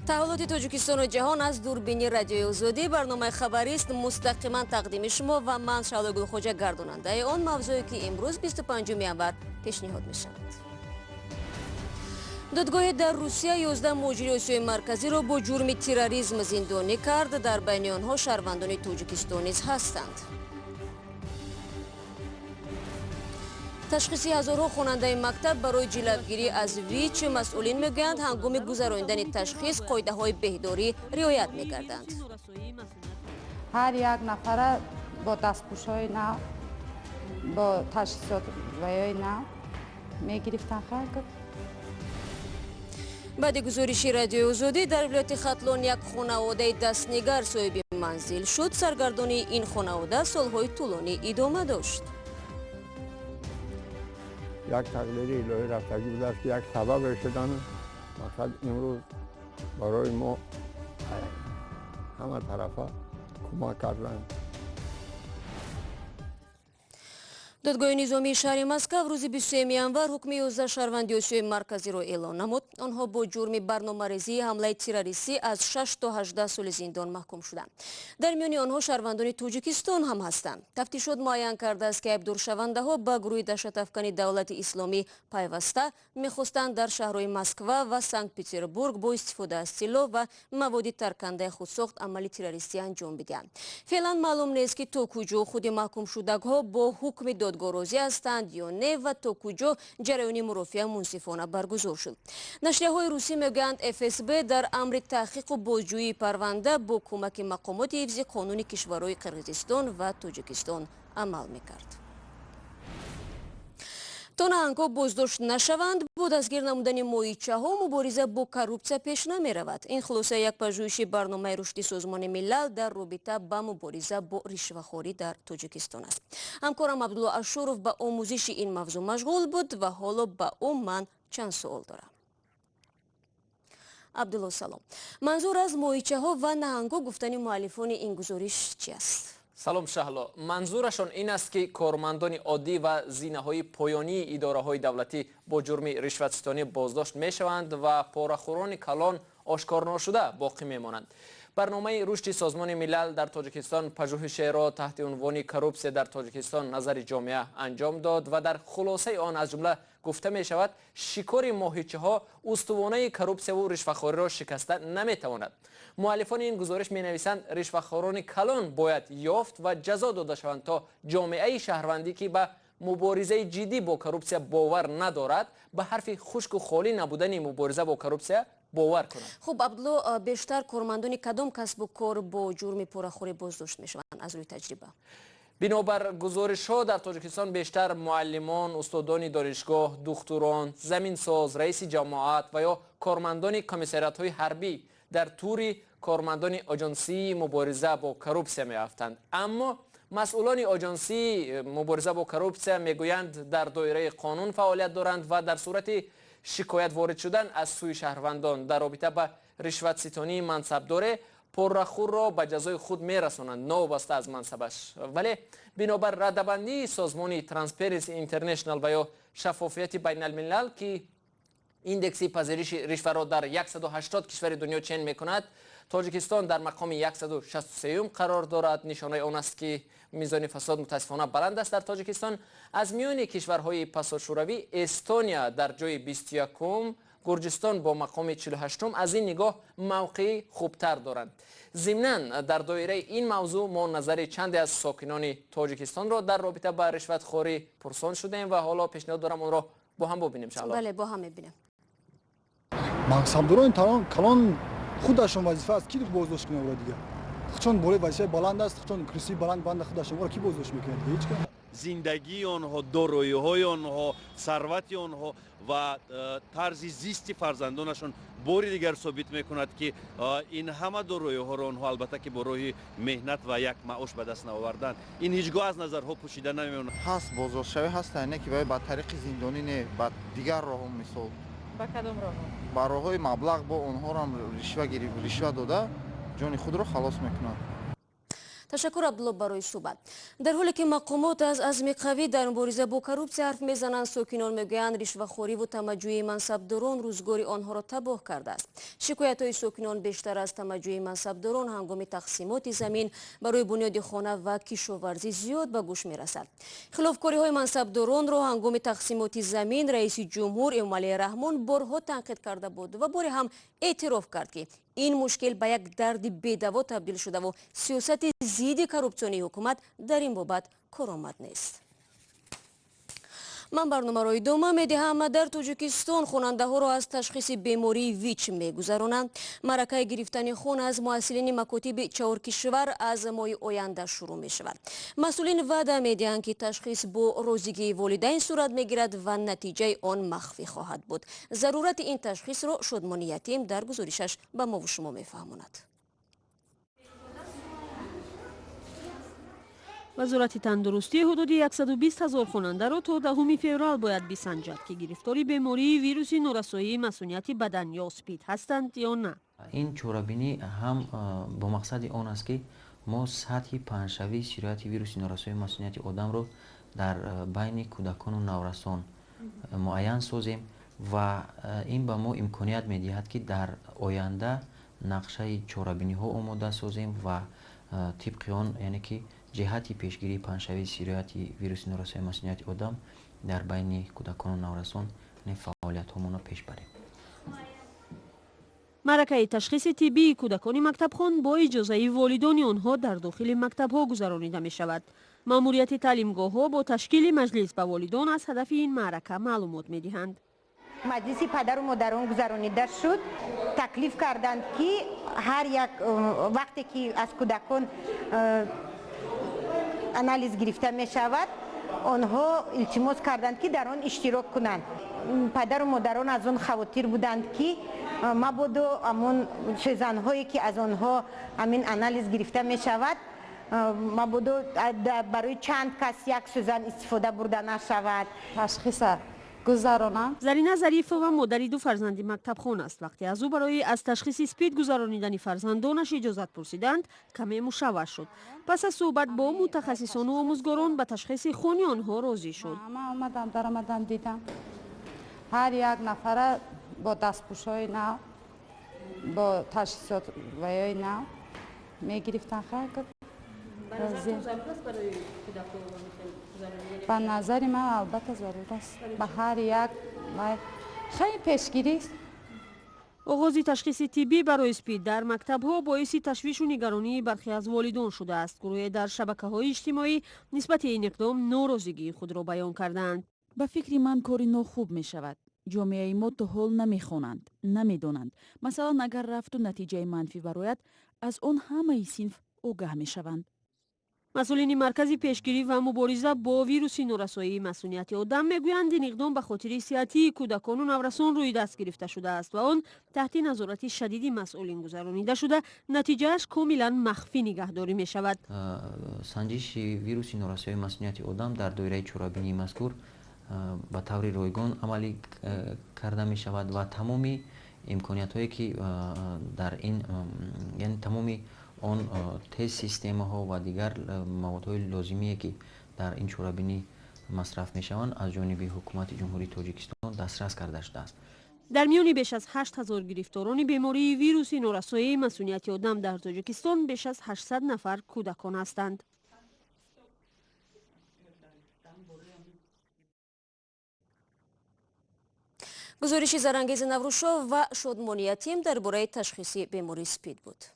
Таҳаввулоти Тоҷикистону ҷаҳон аз дурбини Радиои Озодӣ. Барномаи хабарист мустақиман тақдими шумо ва ман, Шаҳлои Гулхоҷа, гардонандаи он. Мавзӯе, ки имрӯз, 25 январ, пешниҳод мешавад. Додгоҳе дар Русия 11 муҳоҷири Осиёи Марказиро бо ҷурми терроризм зиндонӣ кард. Дар байни онҳо шаҳрвандони Тоҷикистон низ ҳастанд. Ташхиси ҳазорҳо хонандаи мактаб барои ҷилавгирӣ аз ВИЧ. Масъулин мегӯянд, ҳангоми гузаронидани ташхис қоидаҳои беҳдорӣ риоят мегарданд. Ҳар як нафара бо дастпӯшҳои нав, бо таҷҳизотҳои нав мегирифтан. Хайр. Баъди гузориши Радиои Озодӣ, дар вилояти Хатлон як хонаводаи дастнигар соҳиби манзил шуд. Саргардонии ин хонавода солҳои тӯлонӣ идома дошт. Як тақдири илоҳӣ рафтагӣ будааст, ки як сабабе шудан. Мақсад, имрӯз барои мо ҳама тарафа кӯмак карданд. Додгоҳи низомии шаҳри Москав рӯзи 23 январ ҳукми 11 шаҳрванди Осиёи Марказиро эълон намуд. Онҳо бо ҷурми барномарезии ҳамлаи террористӣ аз 6 то 18 соли зиндон маҳкум шуданд. Дар миёни онҳо шаҳрвандони Тоҷикистон ҳам ҳастанд. Тафтишот муайян кардааст, ки айбдоршавандаҳо ба гурӯҳи даҳшатафкани Давлати Исломӣ пайваста, мехостанд дар шаҳрҳои Москва ва Санкт Петербург бо истифода аз силоҳ ва маводи таркандаи худсохт амали террористӣ анҷом бидиҳанд. Феълан маълум нест, ки то куҷо худи маҳкумшудагҳо бо ҳукми додгоҳ розӣ ҳастанд ё не ва то куҷо ҷараёни мурофиа мунсифона баргузор шуд. Нашрияҳои русӣ мегӯянд, ФСБ дар амри таҳқиқу бозҷӯии парванда бо кӯмаки мақомоти ҳифзи қонуни кишварҳои Қирғизистон ва Тоҷикистон амал мекард. То наҳангҳо боздошт нашаванд, бо дастгир намудани моҳичаҳо мубориза бо коррупсия пеш намеравад. Ин хулосаи як пажӯҳиши Барномаи рушди Созмони Милал дар робита ба мубориза бо ришвахорӣ дар Тоҷикистон аст. Ҳамкорам Абдулло Ашуров ба омӯзиши ин мавзӯъ машғул буд ва ҳоло ба ӯ ман чанд суол дорам. Абдулло, салом. Манзур аз моҳичаҳо ва наҳангҳо гуфтани муаллифони ин гузориш чи аст? Салом, Шаҳло. Манзурашон ин аст, ки кормандони оддӣ ва зинаҳои поёнии идораҳои давлатӣ бо ҷурми ришватситонӣ боздошт мешаванд ва порахӯрони калон ошкорношуда боқӣ мемонанд. Барномаи рушди Созмони Милал дар Тоҷикистон пажӯҳишеро таҳти унвони «Коррупсия дар Тоҷикистон: назари ҷомеа» анҷом дод ва дар хулосаи он, аз ҷумла, гуфта мешавад, шикори моҳичаҳо устувонаи коррупсияву ришвахориро шикаста наметавонад. Муаллифони ин гузориш менависанд, ришвахорони калон бояд ёфт ва ҷазо дода шаванд, то ҷомеаи шаҳрвандӣ, ки ба муборизаи ҷиддӣ бо коррупсия бовар надорад, ба ҳарфи хушку холӣ набудани мубориза бо коррупсия бовар кунад. Хуб, Абдулло, бештар кормандони кадом касбу кор бо ҷурми порахӯрӣ боздошт мешаванд аз рӯи таҷриба? Бинобар гузоришҳо, дар Тоҷикистон бештар муаллимон, устодони донишгоҳ, духтурон, заминсоз, раиси ҷамоат ва ё кормандони комиссариатҳои ҳарбӣ дар тури кормандони оҷонсии мубориза бо коррупсия меафтанд. Аммо масъулони оҷонсии мубориза бо коррупсия мегӯянд, дар доираи қонун фаъолият доранд ва дар сурати шикоят ворид шудан аз сӯи шаҳрвандон дар робита ба ришватситонии мансабдоре, поррахӯрро ба ҷазои худ мерасонанд, новобаста аз мансабаш. Вале бинобар радабандии созмони Transparency International ва ё Шаффофияти байналмилал, ки индекси пазириши ришваро дар 180 кишвари дунё чен мекунад, Тоҷикистон дар мақоми 163 қарор дорад. Нишонаи он аст, ки мизони фасод мутаассифона баланд аст дар Тоҷикистон. Аз миёни кишварҳои пасошӯравӣ Эстония дар ҷои 21-ум, Гурҷистон бо мақоми 48-ум аз ин нигоҳ мавқеи хубтар доранд. Зимнан, дар доираи ин мавзӯъ мо назари чанде аз сокинони Тоҷикистонро дар робита ба ришватхорӣ пурсон шудем ва ҳоло пешниҳод дорам, онро бо ҳам бубинем. Бале, бо ҳам мебинем. Мансабдорони калон худашон вазифа аст, ки боздошт кунад ӯро дигар? Чун болои вазифаи баланд аст, чун курсии баланд банда худашон, ӯро ки боздошт мекунад? Ҳеҷ кас. Зиндагии онҳо, дороиҳои онҳо, сарвати онҳо ва тарзи зисти фарзандонашон бори дигар собит мекунад, ки ин ҳама дороиҳоро онҳо, албатта, ки бо роҳи меҳнат ва як маош ба даст наоварданд. Ин ҳеҷ гоҳ аз назарҳо пӯшида намемонад. Ҳаст, боздоштшавӣ ҳаст, не ки ба тариқи зиндонӣ, не, ба дигар роҳҳо, мисол. Ба кадом роҳҳо? Ба роҳҳои маблағ, бо онҳоро ришва дода, ҷони худро халос мекунанд. Ташаккур, Абдулло, барои суҳбат. Дар ҳоле ки мақомот аз азми қавӣ дар мубориза бо коррупсия ҳарф мезананд, сокинон мегӯянд, ришвахориву тамаҷӯи мансабдорон рӯзгори онҳоро табоҳ кардааст. Шикоятҳои сокинон бештар аз тамаҷӯи мансабдорон ҳангоми тақсимоти замин барои бунёди хона ва кишоварзӣ зиёд ба гӯш мерасад. Хилофкориҳои мансабдоронро ҳангоми тақсимоти замин раиси ҷумҳур Эмомалӣ Раҳмон борҳо танқид карда буд ва боре ҳам эътироф кард, ки ин мушкил ба як дарди бедаво табдил шудаву сиёсати зидди коррупсионии ҳукумат дар ин бобат коромад нест. Ман барномаро идома медиҳам. Дар Тоҷикистон хонандаҳоро аз ташхиси бемории ВИЧ мегузаронанд. Маъракаи гирифтани хун аз муҳассилини макотиби чаҳор кишвар аз моҳи оянда шурӯъ мешавад. Масъулин ваъда медиҳанд, ки ташхис бо розигии волидайн сурат мегирад ва натиҷаи он махфӣ хоҳад буд. Зарурати ин ташхисро Шодмони Ятим дар гузоришаш ба мову шумо мефаҳмонад. Вазорати тандурустӣ ҳудуди 120 ҳазор хонандаро то 10 феврал бояд бисанҷад, ки гирифтори бемории вируси норасоии масунияти бадан ё СПИД ҳастанд ё на. Ин чорабинӣ ҳам бо мақсади он аст, ки мо сатҳи паҳншавии сирояти вируси норасоии масунияти одамро дар байни кӯдакону наврасон муайян созем ва ин ба мо имконият медиҳад, ки дар оянда нақшаи чорабиниҳо омода созем ва тибқи он, яъне ки ҷиҳати пешгирии паҳншавии сирояти вируси норасоии масунияти одам дар байни кӯдакону наврасон фаъолиятҳомонро пеш барем. Маъракаи ташхиси тиббии кӯдакони мактабхон бо иҷозаи волидони онҳо дар дохили мактабҳо гузаронида мешавад. Маъмурияти таълимгоҳҳо бо ташкили маҷлис ба волидон аз ҳадафи ин маърака маълумот медиҳанд. Маҷлиси падару модарон гузаронида шуд. Таклиф карданд, ки ҳар як вақте ки аз кӯдакон анализ гирифта мешавад, онҳо илтимос карданд, ки дар он иштирок кунанд. Падару модарон аз он хавотир буданд, ки мабодо ҳамон сӯзанҳое, ки аз онҳо ҳамин анализ гирифта мешавад, мабодо барои чанд кас як сӯзан истифода бурда нашавад. Ташхиса гузаронам. Зарина Зарифова модари ду фарзанди мактабхон аст. Вақте аз ӯ барои аз ташхиси СПИД гузаронидани фарзандонаш иҷозат пурсиданд, каме мушавваш шуд. Пас аз суҳбат бо мутахассисону омӯзгорон ба ташхиси хуни онҳо розӣ шуд. Ман омадам, даромадам, дидам, ҳар як нафара бо дастпӯшҳои нав, бо таҷҳизот ваёи нав мегирифтан. Хайр, ба назари ман, албатта, зарур аст ба ҳар як, хеле пешгирист. Оғози ташхиси тиббӣ барои СПИД дар мактабҳо боиси ташвишу нигаронии бархе аз волидон шудааст. Гурӯҳе дар шабакаҳои иҷтимоӣ нисбати ин иқдом норозигии худро баён карданд. Ба фикри ман, кори нохуб мешавад. Ҷомеаи мо то ҳол намехонанд, намедонанд. Масалан, агар рафту натиҷаи манфӣ барояд, аз он ҳамаи синф огаҳ мешаванд. Масъулини маркази пешгирӣ ва мубориза бо вируси норасоии масунияти одам мегӯянд, ин иқдом ба хотири сиҳатии кӯдакону наврасон рӯи даст гирифта шудааст ва он таҳти назорати шадиди масъулин гузаронида шуда, натиҷааш комилан махфӣ нигаҳдорӣ мешавад. Санҷиши вируси норасоии масунияти одам дар доираи чорабинии мазкур ба таври ройгон амалӣ карда мешавад ва тамоми имкониятҳое, ки дар ин, яъне тамоми он тест системаҳо ва дигар маводҳои лозимие, ки дар ин чорабинӣ масраф мешаванд, аз ҷониби ҳукумати Ҷумҳурии Тоҷикистон дастрас карда шудааст. Дар миёни беш аз 8000 гирифторони бемории вируси норасоии масунияти одам дар Тоҷикистон беш аз 800 нафар кӯдакон ҳастанд. Гузориши Зарангези Наврӯзшоҳ ва Шодмони Ятим дар бораи ташхиси бемории СПИД буд.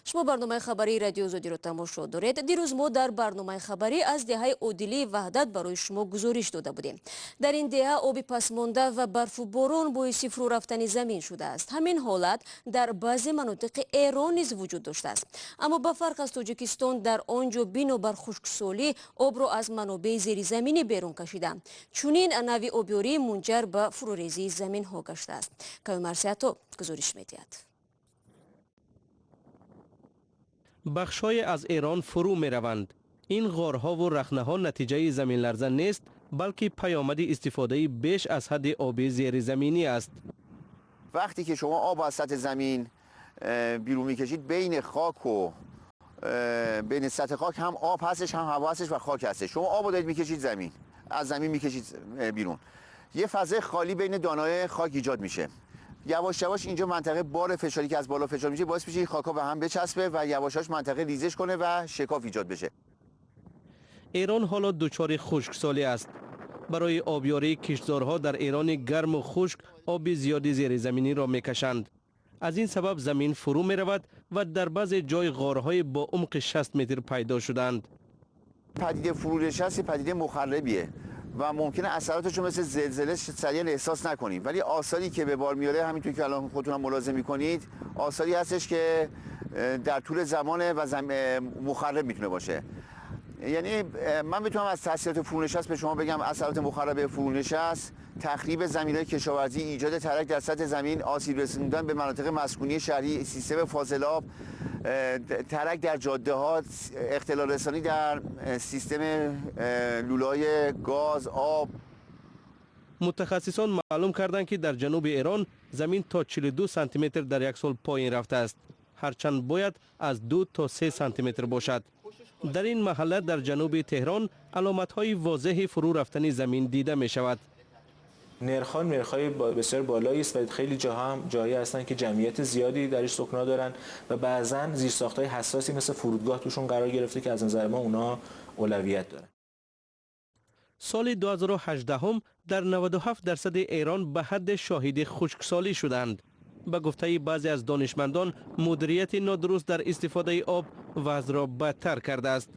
Шумо барномаи хабарии Радиои Озодиро тамошо доред. Дирӯз мо дар барномаи хабарӣ аз деҳаи Одилии Ваҳдат барои шумо гузориш дода будем. Дар ин деҳа оби пасмонда ва барфу борон боиси фурӯ рафтани замин шудааст. Ҳамин ҳолат дар баъзе манотиқи Эрон низ вуҷуд доштааст, аммо ба фарқ аз Тоҷикистон, дар он ҷо бинобар хушксолӣ обро аз манобеи зеризаминӣ берун кашиданд. Чунин нави обёрӣ мунҷар ба фурӯрезии заминҳо гаштааст. Кавимарсиято гузориш медиҳад. Бахшҳое аз Эрон фурӯ мераванд. Ин ғорҳову рахнаҳо натиҷаи заминларза нест, балки паёмади истифодаи беш аз ҳадди оби зеризаминӣ аст. Вақте ки шумо об аз сатҳи замин берун мекашид, байн хок ва بین سطح خاک هم آب هستش، هم هوا هستش و خاک هستش. شما آب رو دارید میکشید زمین، از زمین میکشید بیرون، یه فضای خالی بین دانه‌های خاک ایجاد میشه. یواش یواش اینجا منطقه بار فشاری که از بالا فشار میشه باعث میشه این خاک‌ها به هم بچسبه و یواش یواش منطقه ریزش کنه و شکاف ایجاد بشه. ایران حالا دچار خشکسالی است. برای آبیاری کشتزارها در ایران گرم و خشک آب زیادی زیرزمینی را میکشند. از این سبب زمین فرو می رود و در بعض جای غارهای با عمق 60 متر پیدا شدند. پدیده فرونشست پدیده مخربیه و ممکنه اثراتش رو مثل زلزله سریعا احساس نکنیم، ولی آثاری که به بار میاره، همینطور که الان خودتون هم ملاحظه میکنید، آثاری هستش که در طول زمان و مخرب میتونه باشه. یعنی من میتونم از تاثیرات فرونشست به شما بگم اثرات مخرب فرونشست: تخریب زمین‌های کشاورزی، ایجاد ترک در سطح زمین، آسیب رسوندن به مناطق مسکونی شهری، سیستم فاضلاب، ترک در جاده‌ها، اختلال رسانی در سیستم لوله‌های گاز، آب. متخصصان معلوم کردند که در جنوب ایران زمین تا 42 سانتی متر در یک سال پایین رفته است، هرچند باید از 2 تا 3 سانتی متر باشد. در این محله در جنوب تهران علامت‌های واضح فرو رفتن زمین دیده می شود. نرخ‌ها نرخ‌های بسیار بالایی است و خیلی جاها هم جایی هستن که جمعیت زیادی درش سکنا دارن و بعضاً زیرساخت‌های حساسی مثل فرودگاه توشون قرار گرفته که از نظر ما اونا اولویت دارن. سال 2018 هم در 97% ایران به حد شاهد خشکسالی شدند. به گفته بعضی از دانشمندان مدیریت نادرست در استفاده آب وضع را بدتر کرده است.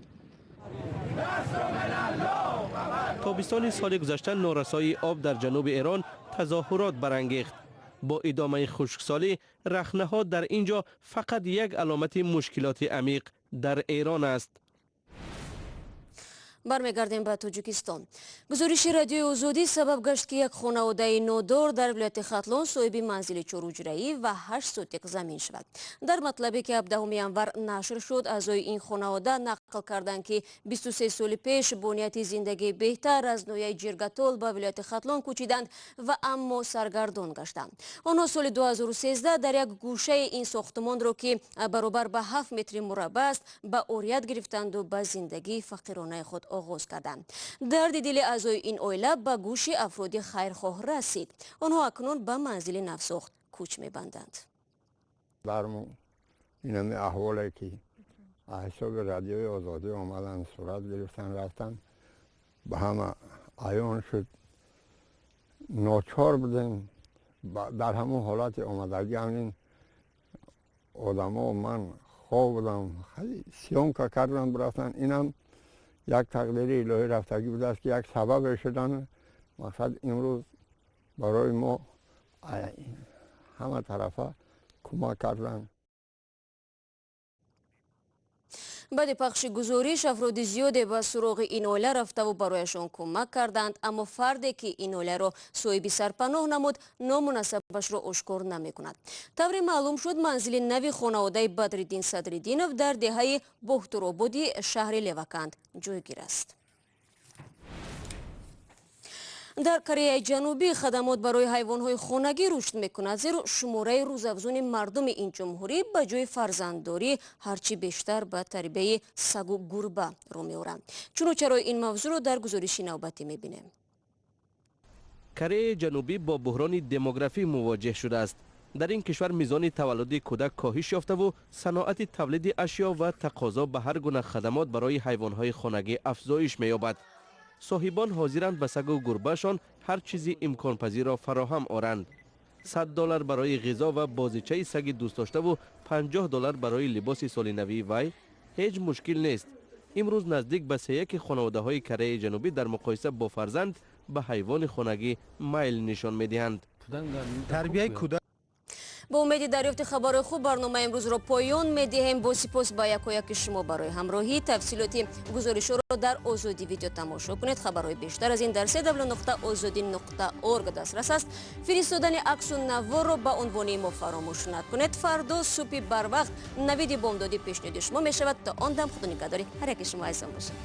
تابستان سال گذشته نارسایی آب در جنوب ایران تظاهرات برانگیخت. با ادامه خشکسالی رخنه ها در اینجا فقط یک علامت مشکلات عمیق در ایران است. برمیگردیم به тоҷикистон. Гузориши радиои Озодӣ сабаб гашт, ки як хонаводаи нодор дар вилояти Хатлон соҳиби манзили чорҳуҷраӣ ва 8 сотиқ замин шавад. Дар матлабе, ки 17 январ нашр шуд, аъзои ин хонавода нақл карданд, ки 23 соли пеш бо нияти зиндагии беҳтар аз ноҳияи Ҷиргатол ба вилояти Хатлон кӯчиданд ва аммо саргардон гаштанд. Онҳо соли 2013 дар як гӯшаи ин сохтмонро, ки баробар ба 7 метри мураббаъ аст, ба орият гирифтанду ба зиндагии фақиронаи худ оғоз карданд. Дарди дили аъзои ин оила ба гӯши афроди хайрхоҳ расид. Онҳо акнун ба манзили навсохт кӯч мебанданд. Бармо инами аҳволе ки аз ҳисоби радиои Озодӣ омадан, сурат гирифтан, рафтан, ба ҳама аён шуд. Ночор будем дар ҳамон ҳолати омадагӣ. Ҳамин одамо, ман хоб будам, съёмка кардан, рафтан. Инам як тақдири илоҳӣ рафтагӣ будааст, ки як сабабе шудан. Мақсад имрӯз барои мо ҳама тарафа кӯмак кардан. Баъди пахши гузориш афроди зиёде ба суроғи ин оила рафтаву барояшон кӯмак карданд, аммо фарде, ки ин оиларо соҳиби сарпаноҳ намуд, номунасабашро ошкор намекунад. Тавре маълум шуд, манзили нави хонаводаи Бадриддин Садриддинов дар деҳаи Бохтурободи шаҳри Леваканд ҷойгир аст. Дар Кореяи Ҷанубӣ хадамот барои ҳайвонҳои хонагӣ рушд мекунад, зеро шумораи рӯзафзуни мардуми ин ҷумҳурӣ ба ҷои фарзанддорӣ ҳарчи бештар ба тарбияи сагу гурба рӯ меоранд. Чуну чарои ин мавзӯъро дар гузориши навбатӣ мебинем. Кореяи Ҷанубӣ бо буҳрони демографӣ мувоҷеҳ шудааст. Дар ин кишвар мизони таваллуди кӯдак коҳиш ёфтаву саноати тавлиди ашё ва тақозо ба ҳар гуна хадамот барои ҳайвонҳои хонагӣ афзоиш меёбад. Соҳибон ҳозиранд ба сагу гурбаашон ҳар чизи имконпазирро фароҳам оранд. $100 барои ғизо ва бозичаи саги дӯстдоштаву $50 барои либоси солинавии вай ҳеҷ мушкил нест. Имрӯз наздик ба сеяки хонаводаҳои Кореяи Ҷанубӣ дар муқоиса бо фарзанд ба ҳайвони хонагӣ майл нишон медиҳанд. Тарбияи кӯдак. Бо умеди дарёфти хабарҳои хуб барномаи имрӯзро поён медиҳем. Бо сипос ба якояки шумо барои ҳамроҳӣ. Тафсилоти гузоришҳоро дар Озодӣ видео тамошо кунед. Хабарҳои бештар аз ин дар www.ozodi.org дастрас аст. Фиристодани аксу наворро ба унвони мо фаромӯш накунед. Фардо субҳи барвақт навиди бомдодӣ пешниҳоди шумо мешавад. То он дам худо нигаҳдори ҳар яки шумо азизон бошад.